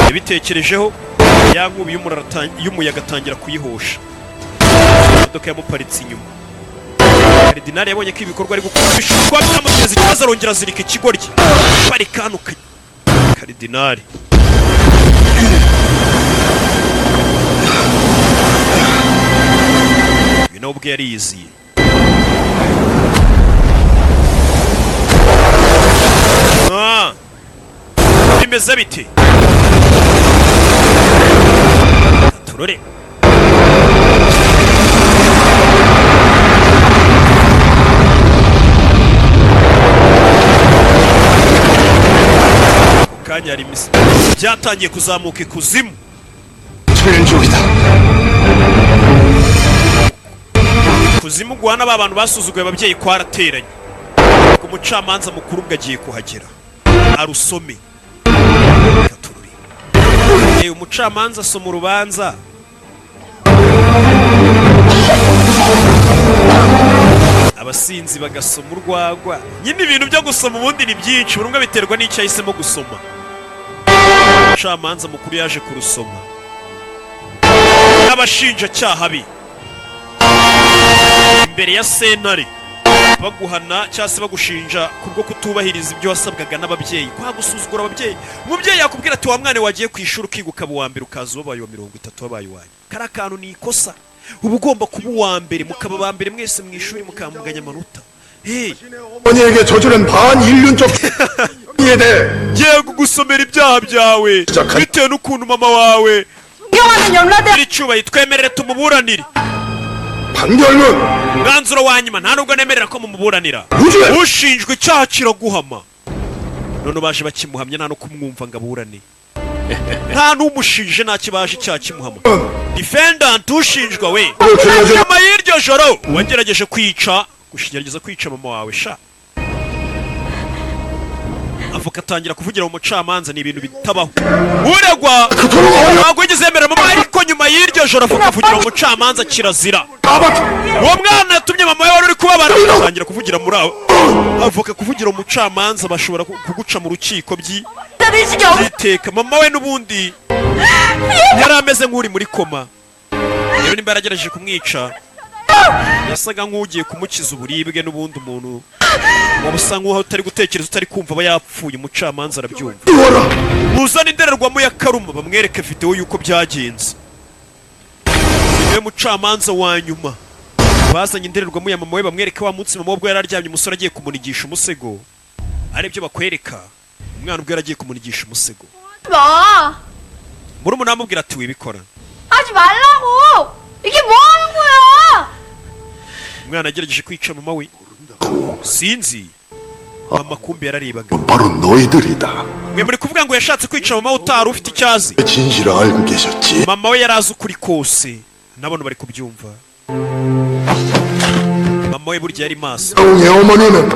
Yabitekerejeho, ya nkubi y'umuyaga atangira kuyihosha. Imodoka yamuparitse inyuma. Karidinali yabonye ko ibikorwa ari gukora bishobora kuba byamuteza ikibazo, arongera azirika ikigoryi. Parika hano Karidinali. Uyu nawe ubwe yariyiziye. Ah, bimeze bite? Turore. Ako kanya hari byatangiye kuzamuka ikuzimu. 최은족이다. Kuzimu guhana ba bantu basuzuguye ababyeyi kwarateranye. Ku mucamanza mukuru ubwo agiye kuhagera arusome. Reka turore. Umucamanza asoma urubanza, abasinzi bagasoma urwagwa. Nyine ibintu byo gusoma ubundi ni byinshi, buri umwe biterwa n'icyo ahisemo gusoma. Umucamanza mukuru yaje kurusoma n'abashinjacyaha be imbere ya sentare, baguhana cyangwa se bagushinja kubwo kutubahiriza ibyo wasabwaga n'ababyeyi, kwa gusuzugura ababyeyi. Umubyeyi yakubwira ati: "Wa mwana, wagiye ku ishuri ukiga ukaba uwa mbere, ukaza wabaye uwa 30, wabaye uwanyu." Kariya kantu ni ikosa. Uba ugomba kuba uwa mbere, mukaba aba mbere mwese mu ishuri, mukamuganya amanota. Hey, 어머니에게 저지른 반인륜적 혐의에 대해 ngiye kugusomera ibyaha byawe bitewe n'ukuntu mama wawe 존경하는 염라대 icyubahiro, twemerere tumuburanire. 판결문 Umwanzuro wa nyuma, nta nubwo nemerera ko mumuburanira. 무죄! Ushinjwa icyaha kiraguhama. None baje bakimuhamya, nta no kumwumva ngo aburane, nta n'umushinje, nta kibaje icyaha kimuhama. Defendant, ushinjwa we, nyuma y'iryo joro wagerageje kwica, gerageza kwica mama wawe sha. Avoka atangira kuvugira mu mucamanza, ni ibintu bitabaho. Uregwa ntabwo yigeze yemera mama, ariko nyuma y'iryo joro avoka avugira mu mucamanza, kirazira. Uwo mwana yatumye mama we wari uri kubabara atangira kuvugira muri abo avoka, kuvugira umucamanza bashobora kuguca mu rukiko 의식이 없 by'iteka. Mama we n'ubundi yari ameze nk'uri muri koma rero, nimba yaragerageje kumwica, yasaga nk'ugiye kumukiza uburibwe. N'ubundi umuntu waba usa nk'uwo utari gutekereza, utari kumva, aba yapfuye. Umucamanza arabyumva. Muzane indorerwamo ya karuma, bamwereke videwo y'uko byagenze. Niwe mucamanza wa nyuma. Bazanye indorerwamo ya mama we, bamwereke wa munsi mama we ubwo yari aryamye, umusore agiye kumunigisha umusego. Aribyo bakwereka, umwana ubwo yari agiye kumunigisha umusego. 마. Murumuna amubwira ati: "Wibikora." 하지 말라고! 이게 뭐 하는 거야? Umwana yagerageje kwica mama we, sinzi mama kumbi yararebaga. 바로 너희들이다. Mwe muri kuvuga ngo yashatse kwica mama we utari ufite icyo azi. 진실을 알고 계셨지. Mama we yari azi ukuri kose, nabona bari kubyumva. Mama we burya yari maso. 의 어머니는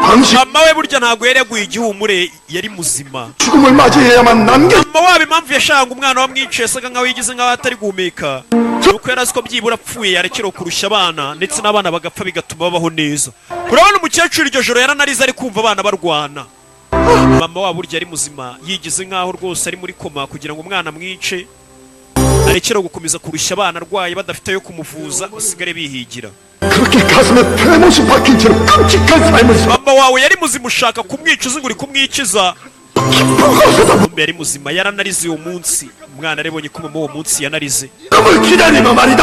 당신 Mama we burya ntabwo yari yaguye igihumure, yari muzima. 죽음을 맞이해야만 남겨 Mama wabo impamvu yashanga umwana wamwicaye yasaga nkaho yigize nkaho atari guhumeka, nuko yari azi ko byibura apfuye yarekera kurusha abana, ndetse n'abana bagapfa bigatuma babaho neza. Urabona umukecuru iryo joro yaranarize ari kumva abana barwana. Mama wabo burya ari muzima, yigize nkaho rwose ari muri koma kugira ngo umwana amwice arekere gukomeza kurushya abana arwaye, badafite ayo kumuvuza, basigare bihigira. 그렇게 가슴에 폐못이 박힌 채로 끔찍한 삶을 사 Mama wawe yari muzima, ushaka kumwica uzi ngo uri kumwikiza. 깊은 Kumbe yari muzima, yaranarize uwo munsi. Umwana yarabonye ko mama uwo munsi yanarize. 죽음을 기다리며 말이다.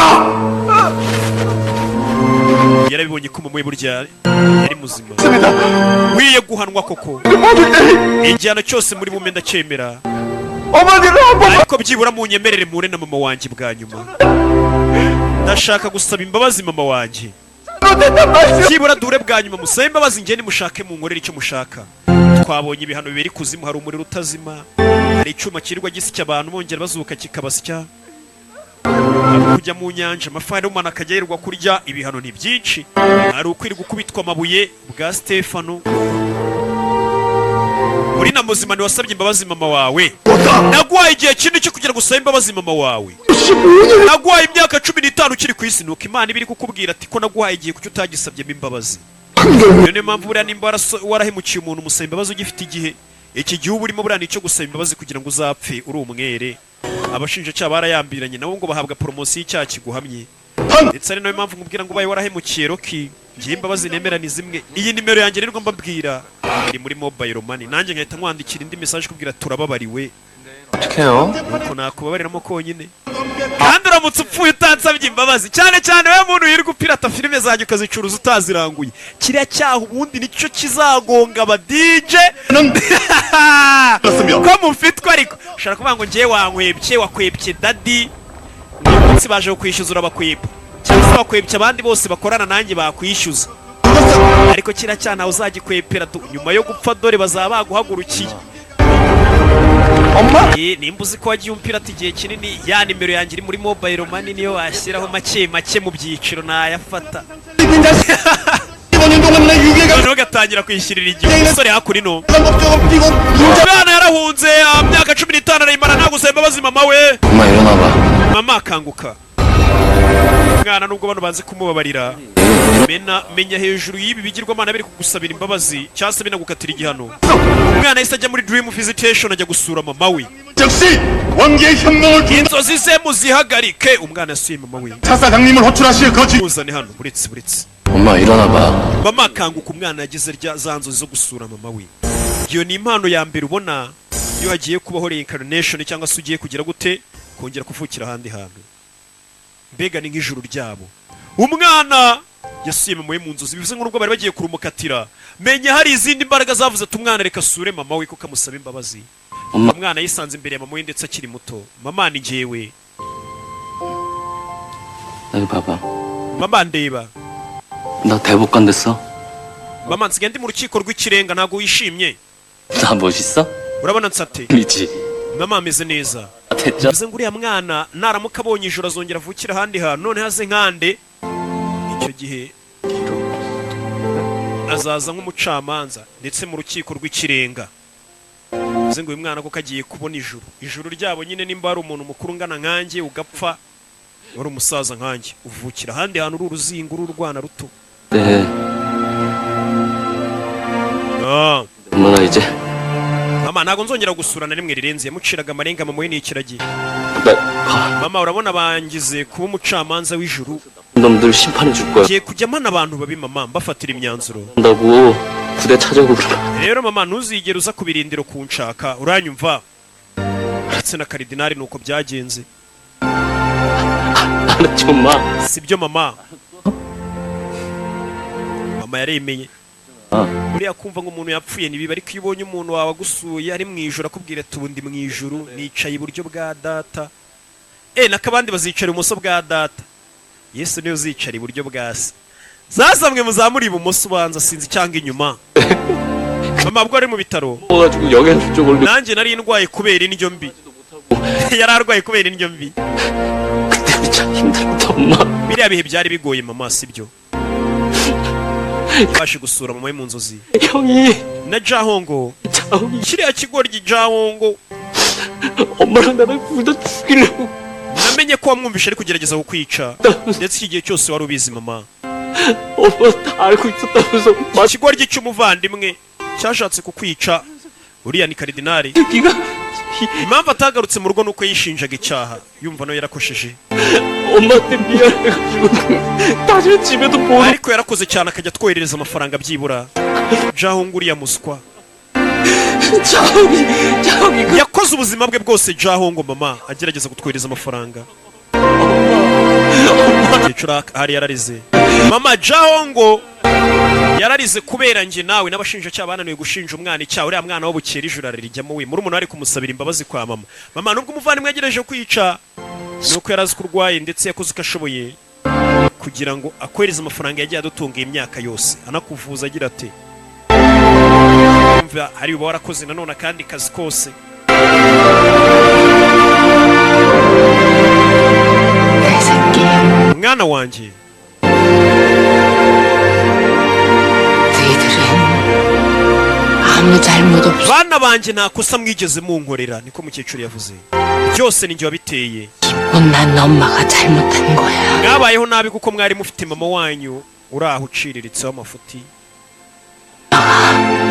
Yarabibonye ko mama we burya yari muzima. 습니다. Nkwiye guhanwa koko. 모두 Igihano cyose muri bume ndacyemera, 어머니를 한번 ariko byibura munyemerere mpure na mama wanjye bwa nyuma. Ndashaka gusaba imbabazi mama wanjye. 잘못했단 말씀. Byibura duhure bwa nyuma musabe imbabazi, njye nimushake munkorere icyo mushaka. Twabonye ibihano bibiri ikuzimu: hari umuriro utazima, hari icyuma kirirwa gisya abantu bongera bazuka kikabasya, hari kujya mu nyanja amafi arumana akajya yirirwa kurya. Ibihano ni byinshi, hari ukwirirwa ukubitwa amabuye bwa Stefano. Uri na muzima, ntiwasabye imbabazi mama wawe. Naguhaye igihe kinini cyo kugira ngo usabe imbabazi mama wawe. 15년 Naguhaye imyaka 15 ukiri ku isi. Nuko Imana iba iri kukubwira ati: "Ko naguhaye igihe, kuki utagisabyemo imbabazi?" Iyo niyo mpamvu buriya nimba warahemukiye umuntu, umusaba imbabazi ugifite igihe. Iki gihe uba urimo buriya ni icyo gusaba imbabazi kugira ngo uzapfe uri umwere. Abashinjacyaha barayambiranye nabo ngo bahabwa poromosiyo y'icyaha kiguhamye, ndetse ari nayo mpamvu nkubwira ngo ubaye warahemukiye Rocky, ngiye imbabazi nemera ni zimwe. Iyi nimero yanjye rero mbabwira iri muri mobile money, nanjye nkahita nkwandikira indi message kubwira turababariwe. 어떡해요? Nuko nakubabariramo konyine. Kandi uramutse upfuye utansabye imbabazi, cyane cyane wowe muntu wirirwa upirata filime zanjye ukazicuruza utaziranguye, kiriya cyaha ubundi nicyo kizagonga aba DJ ko mufitwe. Ariko ushobora kuvuga ngo ngewe wankwebye, wakwebye daddy, uyu munsi baje kukwishyuza, urabakweba, cyangwa se wakwebye abandi bose bakorana nanjye bakwishyuza, ariko kiriya cyaha ntawe uzagikwepera nyuma yo gupfa. Dore bazaba baguhagurukiye. Nimba uzi ko wagiye umpirata igihe kinini, ya nimero yanjye iri muri mobile money, niyo washyiraho make make mu byiciro nayafata, noneho ugatangira kwishyurira igihe. Umusore hakurino, umwana yarahunze, myaka 15 arayimara nta gusaba imbabazi mama we. 엄마 일어나봐. Mama akanguka. Umwana nubwo bano banze kumubabarira, mena menya hejuru y'ibi bigirwamana biri kugusabira imbabazi cyangwa se binagukatira igihano. Umwana yahise ajya muri dream visitation, ajya gusura mama we. 즉시 왕기의 혁명을 준 Inzozi ze muzihagarike. Umwana yasuye mama we. 차사 장님을 호출하실 거지 Muzane hano. Buretse, buretse. 엄마 일어나봐. Mama akanguka. Umwana yagize rya za nzozi zo gusura mama we. Iyo ni impano ya mbere ubona iyo hagiye kubaho reincarnation, cyangwa se ugiye kugira gute, kongera kuvukira ahandi hantu, mbega ni nk'ijuru ryabo. Umwana yasuye mama we mu nzozi, bivuze ngo nubwo bari bagiye kurumukatira, menya hari izindi mbaraga zavuze ati: "Umwana reka asure mama we kuko amusaba imbabazi." Mama. Umwana yisanze imbere ya mama we, ndetse akiri muto. Mama, ni njyewe. 여기 봐봐. Mama, ndeba. 나 대법관 됐어. Mama, nsigaye ndi mu rukiko rw'ikirenga, ntabwo wishimye? 나 멋있어? Urabona nsate? 미지. Mama, ameze neza. 됐죠? Bivuze ngo uriya mwana naramuka abonye ijoro azongera avukire ahandi hantu, noneho aze nkande icyo gihe azaza nk'umucamanza ndetse mu rukiko rw'ikirenga. Bivuze ngo uyu mwana koko agiye kubona ijuru, ijuru ryabo nyine. Nimba hari umuntu mukuru ungana nkanjye ugapfa wari umusaza nkanjye, uvukira ahandi hantu uri uruzingo, uri urwana ruto. 네. Ah. 엄마 나 이제 Mama, ntabwo nzongera gusura na rimwe rirenze. Yamuciraga amarenga mama we ni ikiragi. 나 봐. Mama, urabona bangize kuba umucamanza w'ijuru. 놈들 심판해 줄 거야. Ngiye kujya mpana abantu babi mama, mbafatira imyanzuro. 한다고 부대 찾아오고 그러면 Rero mama, ntuzigere uza ku birindiro kunshaka, uranyumva? Ndetse na karidinari nuko byagenze. 알았지 엄마? Sibyo mama? Mama yaremeye. 아. Buriya kumva ngo umuntu yapfuye ntibiba, ariko iyo ubonye umuntu wawe agusuye ari mu ijuru, akubwira ati: "Ubu ndi mu ijuru, nicaye iburyo bwa data," n'akabandi bazicara ibumoso bwa data. Yesu niwe uzicara iburyo bwa se. Sasa mwe muzamuri ibumoso ubanza, sinzi, cyangwa inyuma. Mama ubwo ari mu bitaro 먹어가지고 영양소 쪽 올려 nanjye nari ndwaye kubera indyo mbi, yari arwaye kubera indyo mbi. 그때 참 힘들었다 엄마. Biriya bihe byari bigoye mama, sibyo? Yabashe gusura mama we mu nzozi 형이 na Jahongo. 자홍이 Kiriya kigoryi Jahongo. 엄마랑 나랑 둘 다 죽이려고 Namenye ko wamwumvishe ari kugerageza kukwica, ndetse iki gihe cyose wari ubizi, mama. 엄마 다 알고 있었다면서 맞 Ikigoryi cy'umuvandimwe cyashatse kukwica. Uriya ni karidinari. 새끼가 Impamvu atagarutse mu rugo nuko yishinjaga icyaha, yumva nawe yarakosheje. 엄마한테 미안해가지고 다시는 집에도 못 Ariko yarakoze cyane, akajya atwoherereza amafaranga byibura. Jahungu, uriya muswa. 자홍이 자홍이 그 Yakoze ubuzima bwe bwose, Jahungu, mama, agerageza kutwohereza amafaranga. Umukecuru ahari yararize, mama Jahongo yararize kubera njye nawe n'abashinjacyaha bananiwe gushinja umwana icyaha. Uriya mwana w'ubukera ijuru ararijyamo we. Murumuna we ari kumusabira imbabazi kwa mama. Mama, nubwo umuvandimwe yagerageje kwica, nuko yari azi ko urwaye, ndetse yakoze uko ashoboye kugira ngo akohereze amafaranga yagiye adutunga iyi myaka yose, anakuvuza, agira ati: "Umva, hari uba warakoze nanone akandi kazi kose." 내 새끼, Mwana wanjye, 너희들은 아무 잘못 없어. bana banjye, nta kosa mwigeze munkorera, niko mukecuru yavuze. Byose ni njye wabiteye. 못난 엄마가 잘못한 거야. Mwabayeho nabi kuko mwari mufite mama wanyu uri aho uciriritseho amafuti.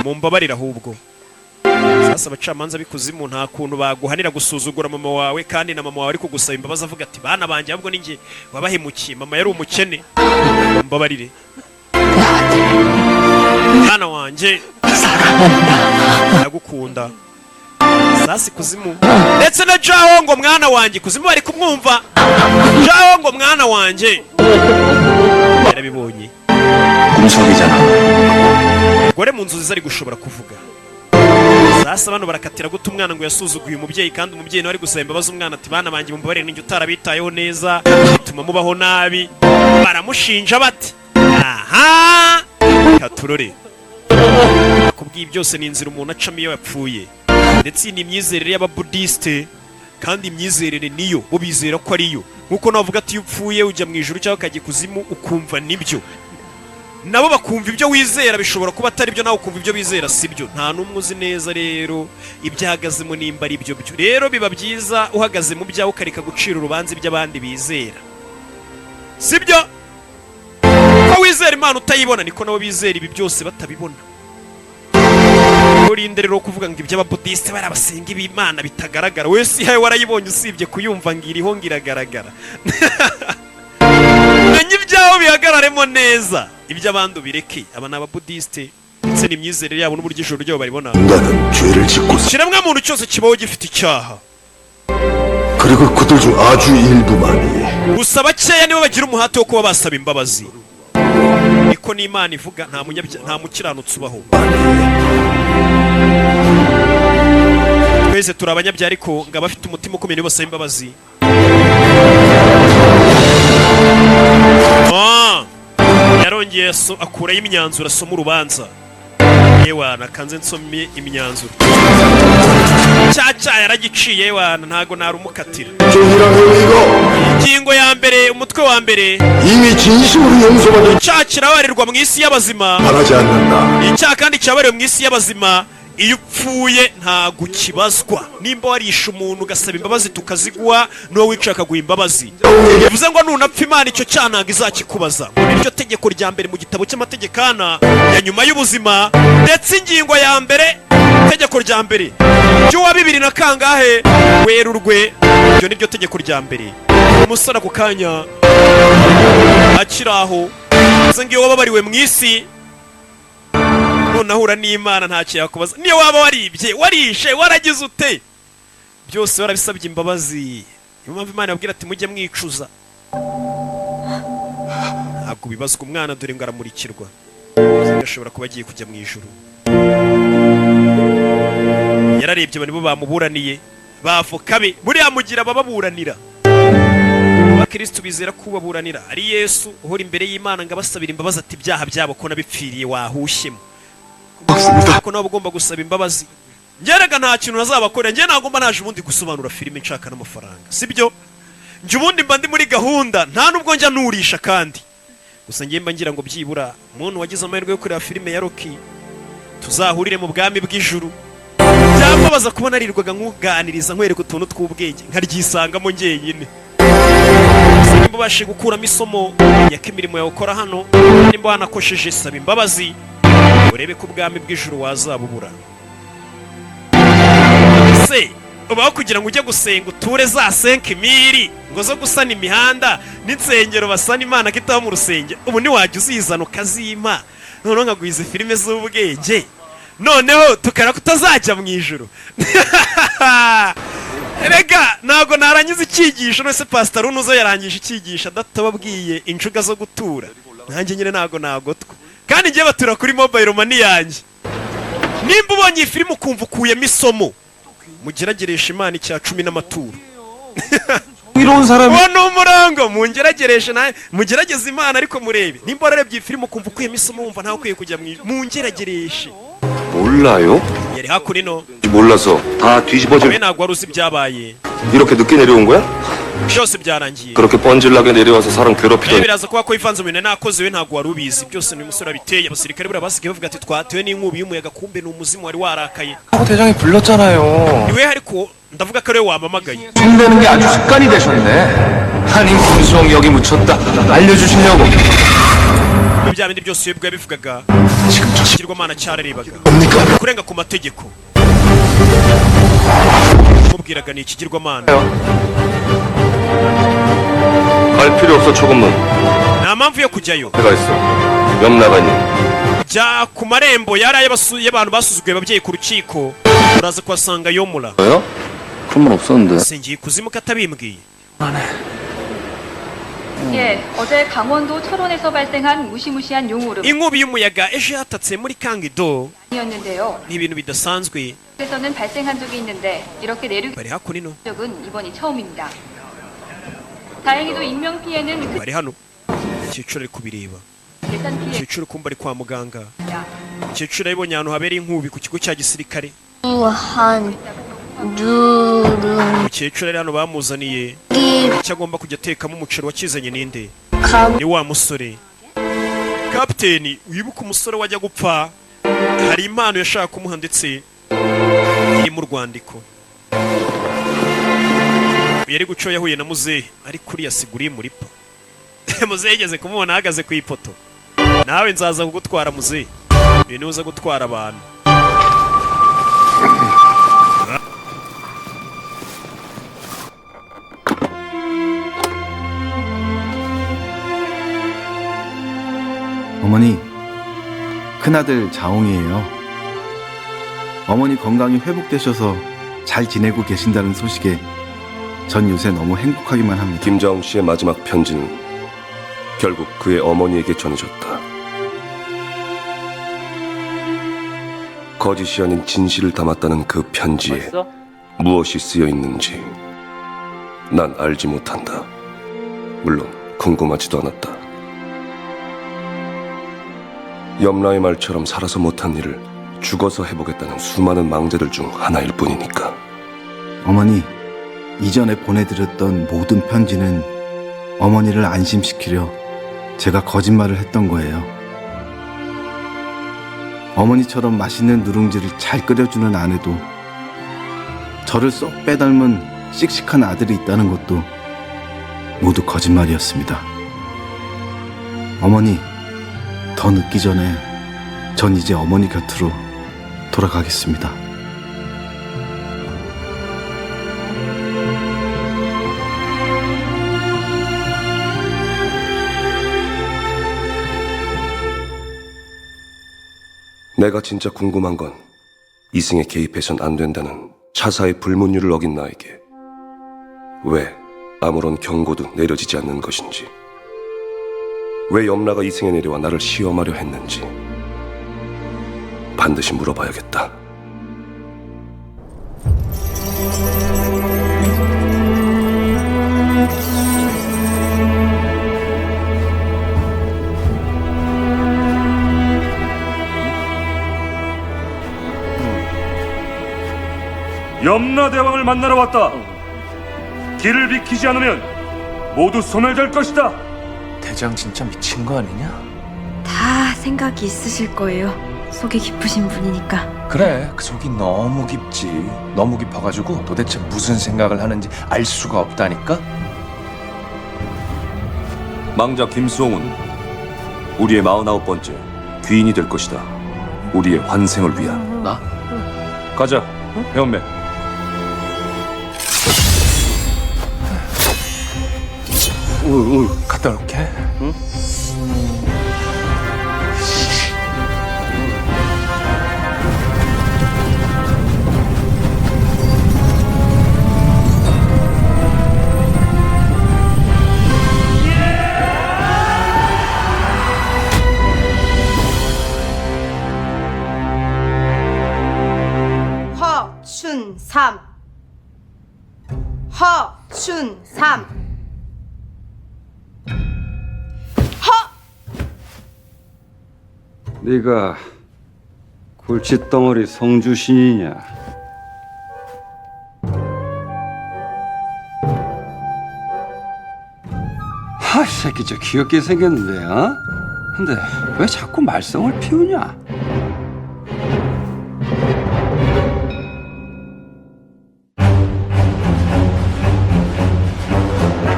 Mumbabarire ahubwo. Sasa abacamanza b'ikuzimu nta kuntu baguhanira gusuzugura mama wawe, kandi na mama wawe ari kugusaba imbabazi avuga ati: "Bana banjye, ahubwo ni njye wabahemukiye, mama yari umukene, mumbabarire." 내 아들, Mwana wanjye, 사랑한다. ndagukunda. Sasa ikuzimu ndetse na Jahongo, mwana wanjye, ikuzimu bari kumwumva. Jahongo, mwana wanjye, yarabibonye. 꿈속이잖아. Gore mu nzozi ari gushobora kuvuga. Sasa bano barakatira guta umwana ngo yasuzuguye umubyeyi, kandi umubyeyi nawe ari gusaba imbabazi umwana ati: "Bana banjye, mumbabarire, ninjye utarabitayeho neza bituma mubaho nabi." Baramushinja bati aha katurore. Kubw'ibi byose ni inzira umuntu acamo iyo yapfuye, ndetse iyi ni imyizerere y'ababudisite, kandi imyizerere niyo bo bizera ko ariyo, nkuko navuga ati iyo upfuye ujya mu ijuru cyangwa ukajya ikuzimu, ukumva nibyo, nabo bakumva ibyo wizera bishobora kuba atari byo, nawe ukumva ibyo bizera si byo. Nta n'umwe uzi neza rero ibyo ahagazemo nimba ari byo byo. Rero biba byiza uhagaze mu byawe, ukareka gucira urubanza ibyo abandi bizera si byo. Ko wizera Imana utayibona, niko nabo bizera ibi byose batabibona. Urinde rero kuvuga ngo iby'ababudisite barabasenga ibimana bitagaragara. Wese ihaye warayibonye, usibye kuyumva ngo iriho, ngo iragaragara. Menye ibyawe bihagararemo neza, iby'abandi ubireke. Aba ni ababudisite, ndetse n'imyizerere yabo n'uburyo ijoro ryabo baribona. 인간은 죄를 짓고 Ikiremwa muntu cyose kibaho gifite icyaha. 그리고 그들 중 아주 일부만이 Gusa bakeya nibo bagira umuhate wo kuba basaba imbabazi. Niko n'Imana ivuga, nta munyabya, nta mukiranutsi ubaho, twese turi abanyabyaha, ariko ngo abafite umutima ukomeye nibo basaba imbabazi. Ah! Yarongeye akurayo imyanzuro, asoma urubanza. Yewana, kanze nsomye imyanzuro. Cya yaragiciye, yewana, ntago narumukatira. 종이랑 행위가 Ingingo ya mbere, umutwe wa mbere: 이미 진심으로 용서받을 icyaha kirabarirwa mu isi y'abazima. 바라지 않는다. Icyaha kandi cyabariwe mu isi y'abazima, iyo upfuye ntago ukibazwa. Nimba warishe umuntu ugasaba imbabazi tukaziguha, n'uwo wicaye akaguha imbabazi, bivuze ngo nunapfa Imana icyo cyaha ntabwo izakikubaza. Ngo niryo tegeko rya mbere mu gitabo cy'amategeko ana ya nyuma y'ubuzima, ndetse ingingo ya mbere, itegeko rya mbere ry'uwa bibiri na kangahe Werurwe, iryo niryo tegeko rya mbere. Umusore ako kanya akiri aho, bivuze ngo iyo wababariwe mu isi, nunahura n'Imana ntacyo yakubaza. Niyo waba waribye, warishe, waragize ute, byose warabisabye imbabazi. Niyo mpamvu Imana yabwira ati: "Mujye mwicuza," ntabwo bibazwa. Umwana dore ngo aramurikirwa, ashobora kuba agiye kujya mu ijuru. Yararebye, nibo bamuburaniye, bavoka be. Buriya mugira abababuranira. Abakristu bizera ko ubaburanira ari Yesu uhora imbere y'Imana ngo abasabira imbabazi, ati: "Ibyaha byabo ko nabipfiriye, wahushyemo." Ko nawe ugomba gusaba imbabazi. Njyeraga nta kintu nazabakorera njye, nagomba naje ubundi gusobanura filime nshaka n'amafaranga, sibyo? Njye ubundi mba ndi muri gahunda, nta nubwo njya nurisha, kandi Gusa ngiye mba ngira ngo byibura umuntu wagize amahirwe yo kureba filime ya Rocky tuzahurire mu bwami bw'ijuru. Byambabaza kubona arirwaga nkuganiriza, nkwereka utuntu tw'ubwenge, nkaryisangamo njyenyine. Gusa nimba ubashije gukuramo isomo, menya ko imirimo yawe ukora hano, nimba wanakosheje saba imbabazi, urebe ko ubwami bw'ijuru wazabubura. Se ubaho kugira ngo ujye gusenga uture za 5 mille ngo zo gusana imihanda n'insengero, basana Imana ko itaba mu rusengero. Ubu ntiwajya uzizana ukazimpa, noneho nkaguha izi filime z'ubwenge, noneho tukara kutazajya mu ijuru. Rega ntabwo narangiza icyigisho. None se Pasita Runuzo yarangije icyigisho adatababwiye injuga zo gutura? Nanjye nyine ntabwo nagotwa, kandi ngiye batura kuri mobile money yanjye. Nimba ubonye iyi filime ukumva ukuyemo isomo, mugeragereshe Imana icya cumi n'amaturo. 이로운 사람이 Uwo ni umurongo mungeragereshe nawe, mugerageze Imana. Ariko murebe, nimba wararebye iyi filime ukumva ukuyemo isomo, wumva ntawe ukwiye kujya mu ijuru, mungeragereshe. 몰라요? Yari hakurino. 몰라서 다 뒤집어져 We ntabwo wari uzi ibyabaye. 이렇게 늦게 내려온 거야? Byose byarangiye. 그렇게 뻔질나게 내려와서 사람 Nawe 괴롭히더니 biraza kuba ko ivanze mu bintu nakoze, we ntabwo wari ubizi. Byose ni umusore wabiteye. Abasirikare buriya basigaye bavuga ati twatewe n'inkubi y'umuyaga, kumbe ni umuzimu wari warakaye. 하고 대장이 불렀잖아요. Ni we, ariko ndavuga ko ariwe wampamagaye. 손대는 게 아주 습관이 되셨네. 아니 군수홍 여기 묻혔다 알려주시려고. Muri bya bindi byose iyo yabivugaga, ikigirwamana cyararebaga kurenga ku mategeko. Mubwiraga ni ikigirwamana. 갈 필요 없어 조금만 Nta mpamvu yo kujyayo. 내가 있어 염라가님 Jya ku marembo yari ay'abantu basuzuguye ababyeyi ku rukiko, uraza kuhasanga Yomura. 뭐요? 그런 말 없었는데. Singiye ikuzimu ko atabimbwiye. 예, 어제 강원도 철원에서 발생한 무시무시한 용오름 Inkubi y'umuyaga ejo yatatse muri Kangido 이었는데요. ni ibintu bidasanzwe. 에서는 발생한 적이 있는데 이렇게 내륙 Bari hakuno. 적은 이번이 처음입니다. 다행히도 인명 피해는 큰 Bari hano, umukecuru ari kubireba. 예산 Umukecuru kumba ari kwa muganga. 피해입니다. Umukecuru yabonye ahantu habereye inkubi ku kigo cya gisirikare. 한 누룽 Umukecuru ari hano, bamuzaniye icyo agomba kujya atekamo umuceri. Wakizanye ninde? 감 Ni wa musore kapiteni. Wibuke umusore wajya gupfa hari impano yashaka kumuha, ndetse iri mu rwandiko. Yari guco yahuye na muzehe ari kuriya siguriye muri pa. Muzehe yigeze kumubona ahagaze ku ipoto. Nawe nzaza kugutwara muzehe, uyu niwe uza gutwara abantu. 어머니, 큰아들 자홍이에요. 어머니 건강이 회복되셔서 잘 지내고 계신다는 소식에 전 요새 너무 행복하기만 합니다. 김자홍 씨의 마지막 편지는 결국 그의 어머니에게 전해졌다. 거짓이 아닌 진실을 담았다는 그 편지에 무엇이 쓰여 있는지 난 알지 못한다. 물론 궁금하지도 않았다. 염라의 말처럼 살아서 못한 일을 죽어서 해보겠다는 수많은 망자들 중 하나일 뿐이니까. 어머니, 이전에 보내드렸던 모든 편지는 어머니를 안심시키려 제가 거짓말을 했던 거예요. 어머니처럼 맛있는 누룽지를 잘 끓여주는 아내도, 저를 쏙 빼닮은 씩씩한 아들이 있다는 것도 모두 거짓말이었습니다. 어머니, 더 늦기 전에 전 이제 어머니 곁으로 돌아가겠습니다. 내가 진짜 궁금한 건 이승에 개입해선 안 된다는 차사의 불문율을 어긴 나에게 왜 아무런 경고도 내려지지 않는 것인지, 왜 염라가 이승에 내려와 나를 시험하려 했는지 반드시 물어봐야겠다. 염라 대왕을 만나러 왔다. 길을 비키지 않으면 모두 소멸될 것이다. 대장 진짜 미친 거 아니냐? 다 생각이 있으실 거예요. 속이 깊으신 분이니까. 그래, 그 속이 너무 깊지. 너무 깊어가지고 도대체 무슨 생각을 하는지 알 수가 없다니까. 망자 김수홍은 우리의 49번째 귀인이 될 것이다. 우리의 환생을 위한. 나? 가자, 해원매. 갔다 올게. 허춘삼. 허춘삼. 허! 네가 골칫덩어리 성주신이냐? 하, 새끼 저 귀엽게 생겼는데, 어? 근데 왜 자꾸 말썽을 피우냐?